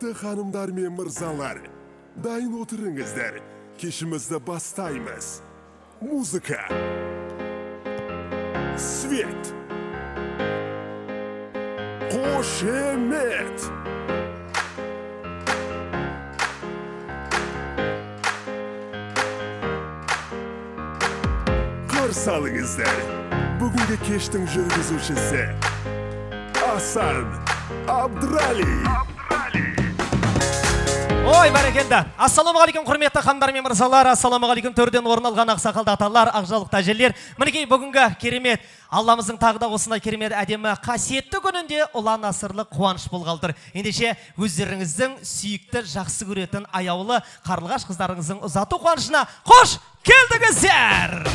Құрметті ханымдар мен мырзалар, дайын отырыңыздар, кешімізді бастаймыз. Музыка. Свет. Қошемет. Қарсы алыңыздар. Бүгінгі кештің жүргізушісі Асан Абдрали. Ой, бәрекелді. Ассалаумағалейкум, құрметті ханымдар мен мырзалар. Ассалаумағалейкум, төрден орын алған ақсақалды аталар, ақжаулықты әжелер. Мінекей бүгінгі керемет, Алламыздың тағы да осындай керемет әдемі қасиетті күнінде ұлан асырлы қуаныш болғалы тұр. Ендеше өздеріңіздің сүйікті, жақсы көретін аяулы қарлығаш қыздарыңыздың ұзату қуанышына қош келдіңіздер!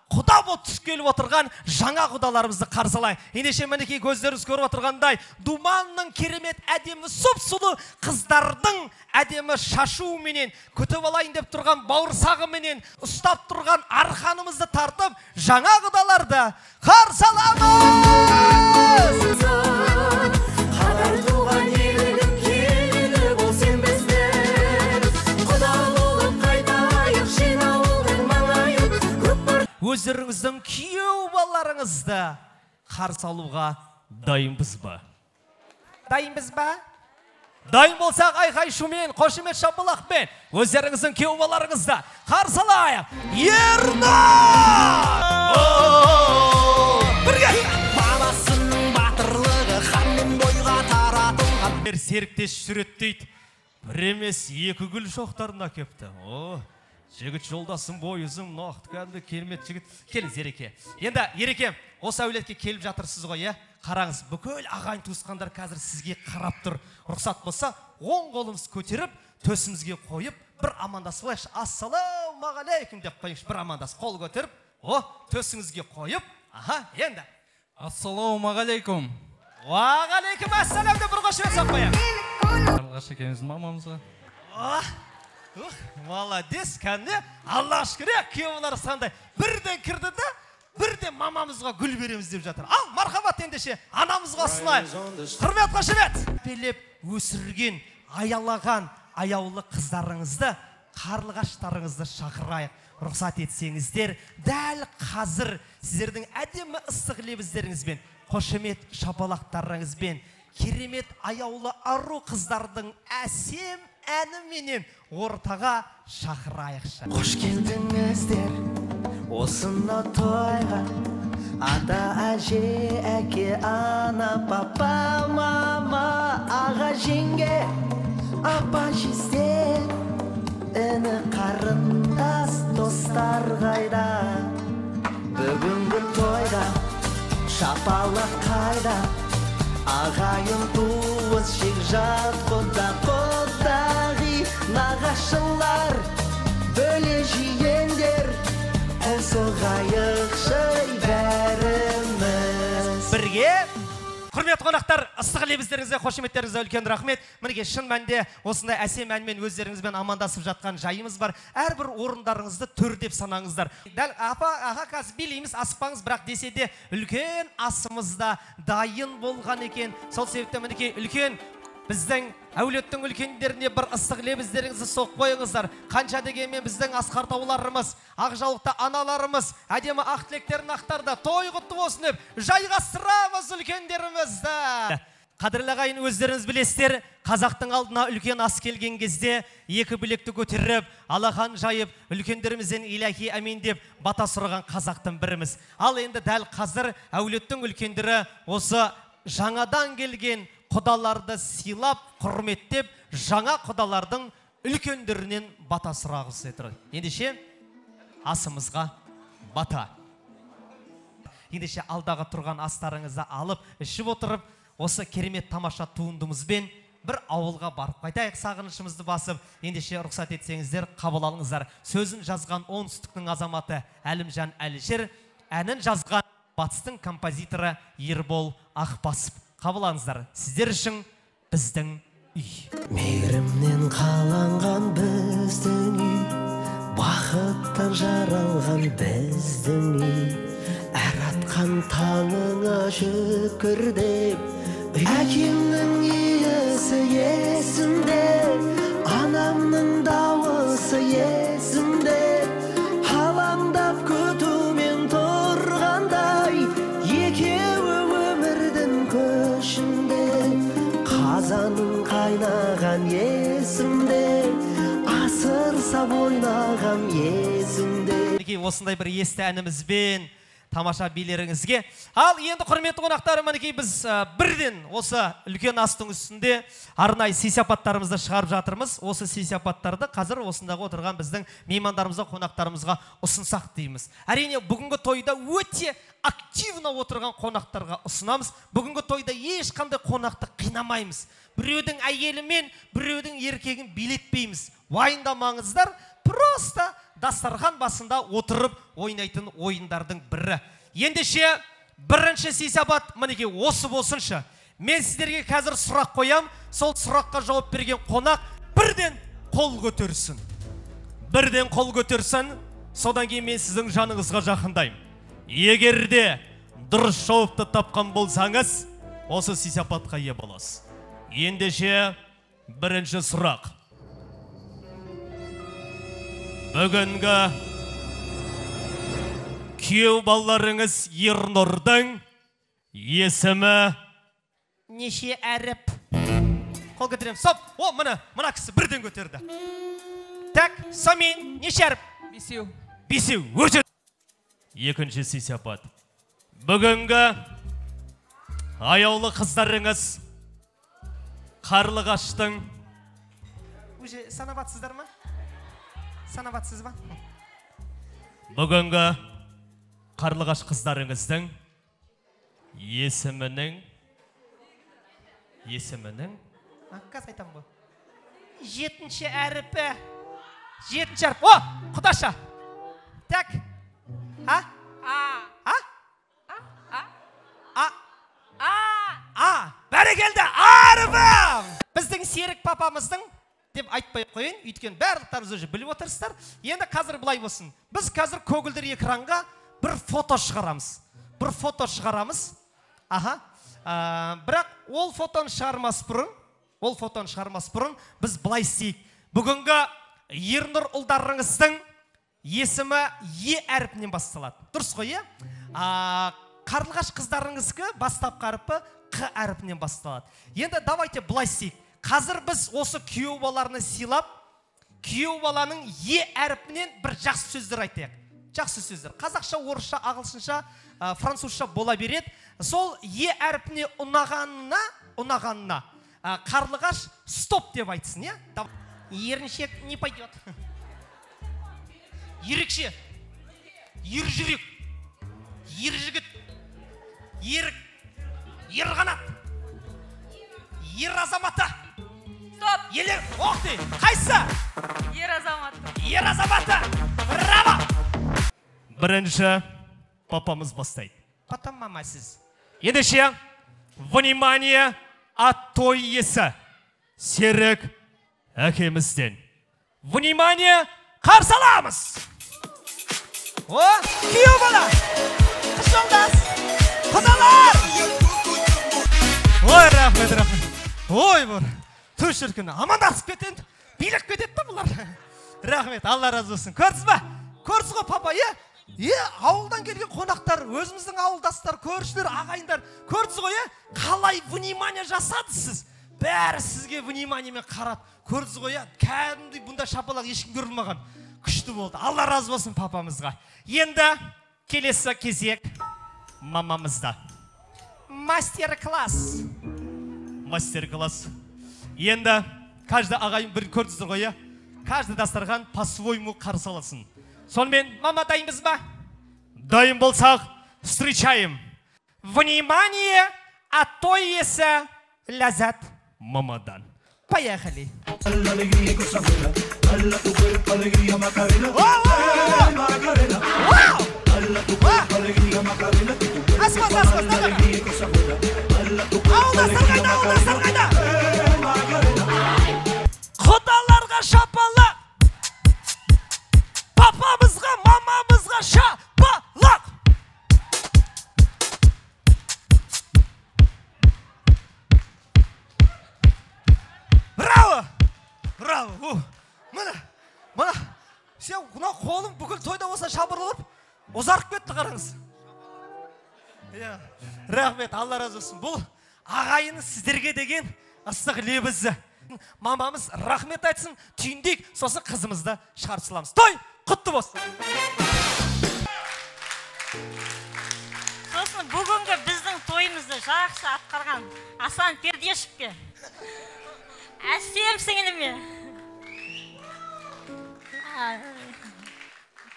Құда болып түсіп келіп отырған жаңа құдаларымызды қарсы алайық. Ендеше мінекей көздеріңіз көріп отырғандай, Думанның керемет әдемі сұп-сұлу қыздардың әдемі шашуыменен, күтіп алайын деп тұрған бауырсағыменен, ұстап тұрған арқанымызды тартып, жаңа құдаларды қарсы аламыз! Өздеріңіздің күйеу балаларыңызды қарсы алуға дайынбыз ба? Дайынбыз ба? Дайын болсақ, айқай шумен, қошемет шапалақпен өздеріңіздің күйеу балаларыңызды қарсы алайық. Ернар! Бірге! Бабасының батырлығы ханның бойға таратылған. Бір серіктес суреттейді. Бір емес, екі гүл шоқтарын әкепті. О! Жігіт жолдасым бойы ұзын, нақты кәдімгі керемет жігіт. Келіңіз, Ереке. Енді, Ереке, осы әулетке келіп жатырсыз ғой, е? Қараңыз, бүкіл ағайын туысқандар қазір сізге қарап тұр. Рұқсат болса, оң қолымыз көтеріп, төсімізге қойып, бір амандасып алайықшы. Ассалаумағалейкум деп қойыңызшы, бір амандас. Қол көтеріп, о, төсіңізге қойып, аха, енді. Ассалаумағалейкум. Уағалейкум ассалам деп бір қошемет соғып қояйық. Қарлығаш екеуміздің мамамызға. Ух, молодец, кәне, Аллаға шүкір, күйеу сондай бірден кірді да, бірден мамамызға гүл береміз деп жатыр. Ал, мархабат ендеше, анамызға ұсынайық. Құрмет қошемет. Пелеп өсірген, аялаған аяулы қыздарыңызды, қарлығаштарыңызды шақырайық. Рұқсат етсеңіздер, дәл қазір сіздердің әдемі ыстық лебіздеріңізбен, қошемет шапалақтарыңызбен, керемет аяулы ару қыздардың әсем әніменен ортаға шақырайықшы. Қош келдіңіздер осына тойға, ата әже, әке, ана, папа, мама, аға, жеңге, апа, жезде, іні, қарындас, достар қайда? Бүгінгі тойда шапалақ қайда? Ағайын туыс, жекжат, құда, құдағи, нағашылар, бөле жиендер, қол соғайықшы бәріміз. Бірге! Құрметті қонақтар, ыстық лебіздеріңізге, қошеметтеріңізге үлкен рахмет. Мінекей шын мәнде осындай әсем әнмен өздеріңізбен амандасып жатқан жайымыз бар. Әрбір орындарыңызды төр деп санаңыздар. Дәл апа, аға қазір билейміз, асықпаңыз, бірақ десе де үлкен асымыз да дайын болған екен. Сол себептен мінекей үлкен біздің әулеттің үлкендеріне бір ыстық лебіздеріңізді соғып қойыңыздар. Қанша дегенмен біздің асқар тауларымыз, ақжаулықты аналарымыз әдемі ақ тілектерін ақтарды. Той құтты болсын деп жайғастырамыз үлкендерімізді. Қадірлі ағайын, өздеріңіз білесіздер, қазақтың алдына үлкен ас келген кезде екі білекті көтеріп, алақан жайып, үлкендерімізден иләһи әмин деп бата сұраған қазақтың біріміз. Ал енді дәл қазір әулеттің үлкендері осы жаңадан келген құдаларды сыйлап, құрметтеп, жаңа құдалардың үлкендерінен бата сұрағысы тұр. Ендеше асымызға бата. Ендеше алдағы тұрған астарыңызды алып, ішіп отырып, осы керемет тамаша туындымызбен бір ауылға барып қайтайық, сағынышымызды басып. Ендеше рұқсат етсеңіздер, қабыл алыңыздар. Сөзін жазған оңтүстіктің азаматы Әлімжан Әлішер, әнін жазған батыстың композиторы Ербол Ақбасов. Қабыл алыңыздар, сіздер үшін біздің үй. Мейірімнен қаланған біздің үй, бақыттан жаралған біздің үй. Әр атқан таңыңа шүкір деп, Әкемнің иісі есімде, анамның дауысы есімде. Алаңдап күтумен тұрғандай, екеуі өмірдің көшінде. Қазаның қайнаған есімде, асыр сап ойнаған есімде. Мінекей осындай бір есті әнімізбен тамаша билеріңізге. Ал енді құрметті қонақтар, мінекей біз бірден осы үлкен астың үстінде арнайы сый-сияпаттарымызды шығарып жатырмыз. Осы сый-сияпаттарды қазір осындағы отырған біздің меймандарымызға, қонақтарымызға ұсынсақ дейміз. Әрине, бүгінгі тойда өте активно отырған қонақтарға ұсынамыз. Бүгінгі тойда ешқандай қонақты қинамаймыз. Біреудің әйелімен, біреудің еркегін билетпейміз. Уайымдамаңыздар, просто дастархан басында отырып ойнайтын ойындардың бірі. Ендеше бірінші сый-сияпат мінекей осы болсыншы. Мен сіздерге қазір сұрақ қоям, сол сұраққа жауап берген қонақ бірден қол көтерсін. Бірден қол көтерсін, содан кейін мен сіздің жаныңызға жақындаймын. Егер де дұрыс жауапты тапқан болсаңыз, осы сый-сияпатқа ие боласыз. Ендеше бірінші сұрақ. Бүгінгі күйеу балаларыңыз Ернұрдың есімі неше әріп? Қол көтеремін. Стоп! О, міне, мына кісі бірден көтерді. Так, сонымен неше әріп? Бесеу. Бесеу. Өте. Екінші сый-сияпат. Бүгінгі аяулы қыздарыңыз Қарлығаштың. Уже санап атсыздар ма? Санап атсыз ба? Бүгінгі Қарлығаш қыздарыңыздың есімінің қазір айтамын ғой. Жетінші әріпі. Жетінші әріп. О, құдаша. Так. А? А. А? А. А. А. Бәрекелді, әріпі. Біздің Серік папамыздың деп айтпай қояйын, өйткені барлықтарыңыз уже біліп отырсыздар. Енді қазір былай болсын. Біз қазір көгілдір экранға бір фото шығарамыз. Бір фото шығарамыз. Аха. Бірақ ол фотоны шығармас бұрын, біз былай істейік. Бүгінгі Ернұр ұлдарыңыздың есімі Е әрпінен басталады. Дұрыс қой, е? Қарлығаш қыздарыңыздікі бастапқы әрпі Қ әрпінен басталады. Енді давайте былай істейік. Қазір біз осы күйеу балаларны сыйлап, күйеу баланың Е әрпінен бір жақсы сөздер айтайық. Жақсы сөздер. Қазақша, орысша, ағылшынша, французша бола береді. Сол Е әрпіне ұнағанына Қарлығаш стоп деп айтсын, е? Еріншек не пойдет. Ерекше, ержүрек, ержігіт, ерік, ерқанат, ер азаматы. Стоп! Елер, ох ты! Қайсысы? Ер азаматы. Ер азаматы! Браво! Бірінші папамыз бастайды. Потом мама сіз. Ендеше, внимание, ат той иесі Серік әкемізден. Внимание, қарсы аламыз! О, күйеу бала! Қыз жолдас! Құдалар! Ой, рахмет, рахмет. Ой, бұр. Түр шіркін, амандасып кетеді, билеп кетеді да бұлар. Рахмет, Алла разы болсын. Көрдіңіз ба? Көрдіңіз ғой, папа, е? Е, ауылдан келген қонақтар, өзіміздің ауылдастар, көршілер, ағайындар, көрдіңіз ғой, е? Қалай внимание жасады сіз? Бәрі сізге вниманиемен қарады. Көрдіңіз ғой, е? Кәдімгідей бұндай шапалақ ешкім көрілмаған. Күшті болды. Алла разы болсын папамызға. Енді келесі кезек мамамызда. Мастер-класс. Мастер-класс. Енді каждый ағайын бір көрдіңіздер ғой, е? Каждый дастархан по-своему қарсы алсын. Сонымен, мама, дайынбыз ба? Дайын болсақ, встречаем. Внимание, а той иесі Ләззат мамадан. Поехали. Аспаз, аспаз, ауылдастар қайда, ауылдастар қайда? Құдаларға шапалақ, папамызға, мамамызға шапалақ. Браво! Міне, мына сен мына қолың бүкіл тойда болса шабырланып ұзарып кетті, қараңыз. Иә, рахмет, Алла разы болсын. Бұл ағайын сіздерге деген ыстық лебізі. Мамамыз рахмет айтсын, түйіндейік, сосын қызымызды шығарып саламыз. Той құтты болсын. Сосын бүгінгі біздің тойымызды жақсы атқарған Асан Пердешевке, Әсем сіңіліме,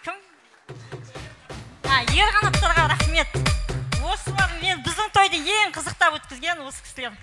кім? Ерқанаттарға рахмет. Осылар мен біздің тойды ең қызықтап өткізген осы кісілер.